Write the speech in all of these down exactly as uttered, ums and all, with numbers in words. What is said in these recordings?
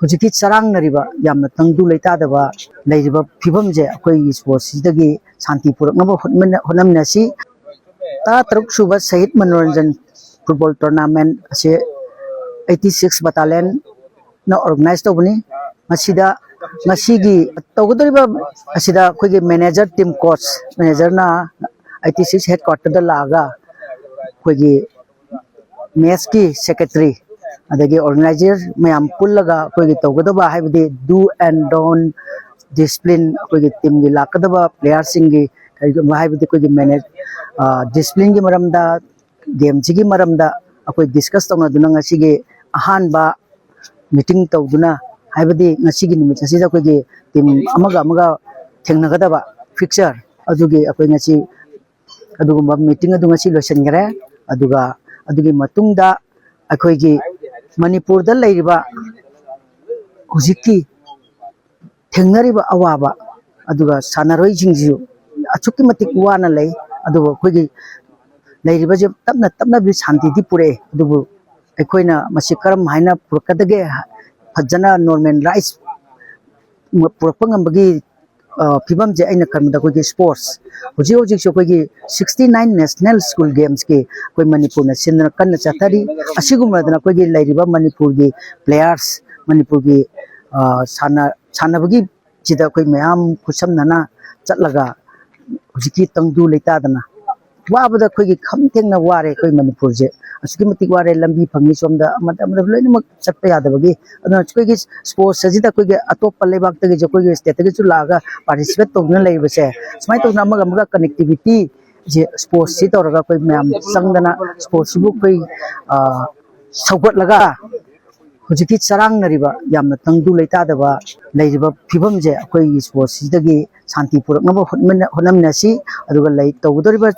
ꯍꯧꯖꯤꯛꯀꯤ ꯆꯔꯥꯡꯅꯔꯤꯕ, ꯌꯥꯝꯅ ꯇꯪꯗꯨ ꯂꯩꯇꯥꯗꯕ ꯂꯩꯔꯤꯕ ꯐꯤꯕꯝꯁꯦ ꯑꯩꯈꯣꯏꯒꯤ ꯁ꯭ꯄꯣꯔꯠꯁꯤꯗꯒꯤ ꯁꯥꯟꯇꯤ ꯄꯨꯔꯛꯅꯕ ꯍꯣꯠꯅꯃꯤꯟꯅ-, ꯍꯣꯠꯅꯃꯤꯟꯅꯁꯤ꯫ ꯇꯔꯥꯇꯔꯨꯛ ꯁꯨꯕ ꯁꯍꯤꯗ ꯃꯅꯣꯔꯟꯖꯟ ꯐꯨꯠꯕꯣꯜ ꯇꯣꯔꯅꯥꯃꯦꯟ ꯑꯁꯤ ꯑꯩꯠꯇꯤ ꯁꯤꯛꯁ ꯕꯇꯥꯂꯤꯌꯟꯅ ꯑꯣꯔꯒꯅꯥꯏꯖ ꯇꯧꯕꯅꯤ꯫ ꯃꯁꯤꯗ ꯉꯁꯤꯒꯤ ꯇꯧꯒꯗꯧꯔꯤꯕ ꯑꯁꯤꯗ ꯑꯩꯈꯣꯏꯒꯤ ꯃꯦꯅꯦꯖꯔ, ꯇꯤꯝ ꯀꯣꯆ, ꯃꯦꯅꯦꯖꯔꯅ ꯑꯩꯠꯇꯤ ꯁꯤꯛꯁ ꯍꯦꯗ ꯀ꯭ꯋꯥꯔꯇꯔꯗ ꯂꯥꯛꯑꯒ ꯑꯩꯈꯣꯏꯒꯤ ꯃꯦꯠꯁꯀꯤ ꯁꯦꯀ꯭ꯔꯦꯇꯔꯤ, ꯑꯗꯒꯤ ꯑꯣꯔꯒꯅꯥꯏꯖꯔ ꯃꯌꯥꯝ ꯄꯨꯜꯂꯒ ꯑꯩꯈꯣꯏꯒꯤ ꯇꯧꯒꯗꯕ, ꯍꯥꯏꯕꯗꯤ do and don't, ꯗꯤꯁꯤꯄ꯭ꯂꯤꯟ, ꯑꯩꯈꯣꯏꯒꯤ ꯇꯤꯝꯒꯤ ꯂꯥꯛꯀꯗꯕ ꯄ꯭ꯂꯦꯌꯥꯔꯁꯤꯡꯒꯤ ꯀꯔꯤꯒꯨꯝꯕ, ꯍꯥꯏꯕꯗꯤ ꯑꯩꯈꯣꯏꯒꯤ ꯃꯦꯅꯦꯖ, ꯗꯤꯁꯤꯄ꯭ꯂꯤꯟꯒꯤ ꯃꯔꯝꯗ, ꯒꯦꯝꯁꯤꯒꯤ ꯃꯔꯝꯗ ꯑꯩꯈꯣꯏ ꯗꯤꯁꯀꯁ ꯇꯧꯅꯗꯨꯅ ꯉꯁꯤꯒꯤ ꯑꯍꯥꯟꯕ ꯃꯤꯇꯤꯡ ꯇꯧꯗꯨꯅ, ꯍꯥꯏꯕꯗꯤ ꯉꯁꯤꯒꯤ ꯅꯨꯃꯤꯠ ꯑꯁꯤꯗ ꯑꯩꯈꯣꯏꯒꯤ ꯇꯤꯝ ꯑꯃꯒ ꯑꯃꯒ ꯊꯦꯡꯅꯒꯗꯕ ꯐꯤꯛꯆꯔ ꯑꯗꯨꯒꯤ ꯑꯩꯈꯣꯏ ꯉꯁꯤ ꯑꯗꯨꯒꯨꯝꯕ ꯃꯤꯇꯤꯡ ꯑꯗꯨ ꯉꯁꯤ ꯂꯣꯏꯁꯤꯟꯈ꯭ꯔꯦ꯫ ꯑꯗꯨꯒ ꯑꯗꯨꯒꯤ ꯃꯇꯨꯡꯗ ꯑꯩꯈꯣꯏꯒꯤ ꯃꯅꯤꯄꯨꯔꯗ ꯂꯩꯔꯤꯕ ꯍꯧꯖꯤꯛꯀꯤ ꯊꯦꯡꯅꯔꯤꯕ ꯑꯋꯥꯕ, ꯑꯗꯨꯒ ꯁꯥꯟꯅꯔꯣꯏꯁꯤꯡꯁꯤꯁꯨ ꯑꯁꯨꯛꯀꯤ ꯃꯇꯤꯛ ꯋꯥꯅ ꯂꯩ꯫ ꯑꯗꯨꯕꯨ ꯑꯩꯈꯣꯏꯒꯤ ꯂꯩꯔꯤꯕꯁꯦ ꯇꯞꯅ ꯇꯞꯅꯗꯤ ꯁꯥꯟꯇꯤꯗꯤ ꯄꯨꯔꯛꯑꯦ, ꯑꯗꯨꯕꯨ ꯑꯩꯈꯣꯏꯅ ꯃꯁꯤ ꯀꯔꯝ ꯍꯥꯏꯅ ꯄꯨꯔꯛꯀꯗꯒꯦ? ꯐꯖꯅ ꯅꯣꯔꯃꯦꯜ ꯔꯥꯏꯁ ꯄꯨꯔꯛꯄ ꯉꯝꯕꯒꯤ, ꯑ, ꯐꯤꯕꯝꯁꯦ ꯑꯩꯅ ꯈꯟꯕꯗ ꯑꯩꯈꯣꯏꯒꯤ ꯁ꯭ꯄꯣꯔꯠꯁ, ꯍꯧꯖꯤꯛ ꯍꯧꯖꯤꯛꯁꯨ ꯑꯩꯈꯣꯏꯒꯤ ꯁꯤꯛꯁꯇꯤ ꯅꯥꯏꯟ ꯅꯦꯁꯅꯦꯜ ꯁ꯭ꯀꯨꯜ ꯒꯦꯝꯁꯀꯤ ꯑꯩꯈꯣꯏ ꯃꯅꯤꯄꯨꯔꯅ ꯁꯤꯟꯗꯨꯅ ꯀꯟꯅ ꯆꯠꯊꯔꯤ꯫ ꯑꯁꯤꯒꯨꯝꯕꯗꯅ ꯑꯩꯈꯣꯏꯒꯤ ꯂꯩꯔꯤꯕ ꯃꯅꯤꯄꯨꯔꯒꯤ ꯄ꯭ꯂꯦꯌꯥꯔꯁ, ꯃꯅꯤꯄꯨꯔꯒꯤ, ꯑ, ꯁꯥꯟꯅ-, ꯁꯥꯟꯅꯕꯒꯤ ꯁꯤꯗ ꯑꯩꯈꯣꯏ ꯃꯌꯥꯝ ꯈꯨꯠꯁꯝꯅꯅ ꯆꯠꯂꯒ ꯍꯧꯖꯤꯛꯀꯤ ꯇꯪꯗꯨ ꯂꯩꯇꯥꯗꯅ ꯋꯥꯕꯗ ꯑꯩꯈꯣꯏꯒꯤ ꯈꯝ ꯊꯦꯡꯅ ꯋꯥꯔꯦ ꯑꯩꯈꯣꯏ ꯃꯅꯤꯄꯨꯔꯁꯦ꯫ ꯑꯁꯨꯛꯀꯤ ꯃꯇꯤꯛ ꯋꯥꯔꯦ, ꯂꯝꯕꯤ ꯐꯪꯉꯤ ꯁꯣꯝꯗ, ꯑꯃꯗ ꯑꯃꯗ ꯂꯣꯏꯅꯃꯛ ꯆꯠꯄ ꯌꯥꯗꯕꯒꯤ꯫ ꯑꯗꯨꯅ ꯑꯩꯈꯣꯏꯒꯤ ꯁ꯭ꯄꯣꯔꯠꯁ ꯑꯁꯤꯗ ꯑꯩꯈꯣꯏꯒꯤ ꯑꯇꯣꯞꯄ ꯂꯩꯕꯥꯛꯇꯒꯤꯁꯨ, ꯑꯩꯈꯣꯏꯒꯤ ꯁ꯭ꯇꯦꯠꯇꯒꯤꯁꯨ ꯂꯥꯛꯑꯒ ꯄꯥꯔꯇꯤꯁꯤꯄꯦꯠ ꯇꯧꯗꯨꯅ ꯂꯩꯕꯁꯦ, ꯁꯨꯃꯥꯏꯅ ꯇꯧꯗꯅ ꯑꯃꯒ ꯑꯃꯒ ꯀꯅꯦꯛꯇꯤꯚꯤꯇꯤ ꯁꯦ, ꯁ꯭ꯄꯣꯔꯠꯁꯁꯤ ꯇꯧꯔꯒ ꯑꯩꯈꯣꯏ ꯃꯌꯥꯝ ꯆꯪꯗꯅ ꯁ꯭ꯄꯣꯔꯠꯁꯤꯕꯨ ꯑꯩꯈꯣꯏ, ꯑ, ꯁꯧꯒꯠꯂꯒ ꯍꯧꯖꯤꯛꯀꯤ ꯆꯔꯥꯡꯅꯔꯤꯕ, ꯌꯥꯝꯅ ꯇꯪꯗꯨ ꯂꯩꯇꯥꯗꯕ ꯂꯩꯔꯤꯕ ꯐꯤꯕꯝꯁꯦ ꯑꯩꯈꯣꯏꯒꯤ ꯁ꯭ꯄꯣꯔꯠꯁꯤꯗꯒꯤ ꯁꯥꯟꯇꯤ ꯄꯨꯔꯛꯅꯕ ꯍꯣꯠꯅꯃꯤꯟꯅ-, ꯍꯣꯠꯅꯃꯤꯟꯅꯁꯤ꯫ ꯑꯗꯨꯒ ꯂꯩ-, ꯇꯧꯒꯗꯧꯔꯤꯕ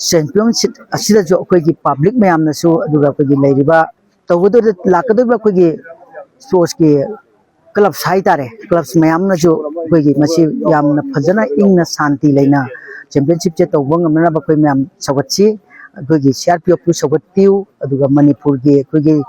ꯆꯦꯝꯄꯤꯌꯟꯁꯤꯞ ꯑꯁꯤꯗꯁꯨ ꯑꯩꯈꯣꯏꯒꯤ ꯄꯥꯕ꯭ꯂꯤꯛ ꯃꯌꯥꯝꯅꯁꯨ, ꯑꯗꯨꯒ ꯑꯩꯈꯣꯏꯒꯤ ꯂꯩꯔꯤꯕ ꯇꯧꯒꯗꯧꯔꯤꯕ, ꯂꯥꯛꯀꯗꯧꯔꯤꯕ ꯑꯩꯈꯣꯏꯒꯤ ꯁ꯭ꯄꯣꯔꯠꯁꯀꯤ ꯀ꯭ꯂꯕꯁ ꯍꯥꯏꯇꯥꯔꯦ, ꯀ꯭ꯂꯕꯁ ꯃꯌꯥꯝꯅꯁꯨ ꯑꯩꯈꯣꯏꯒꯤ ꯃꯁꯤ ꯌꯥꯝꯅ ꯐꯖꯅ ꯏꯪꯅ ꯁꯥꯟꯇꯤ ꯂꯩꯅ ꯆꯦꯝꯄꯤꯌꯟꯁꯤꯞꯁꯦ ꯇꯧꯕ ꯉꯝꯅꯅꯕ ꯑꯩꯈꯣꯏ ꯃꯌꯥꯝ ꯁꯧꯒꯠꯁꯤ꯫ ꯑꯩꯈꯣꯏꯒꯤ ꯁꯤ ꯑꯥꯔ ꯄꯤ ꯑꯦꯐꯄꯨ ꯁꯧꯒꯠꯄꯤꯌꯨ, ꯑꯗꯨꯒ ꯃꯅꯤꯄꯨꯔꯒꯤ ꯑꯩꯈꯣꯏꯒꯤ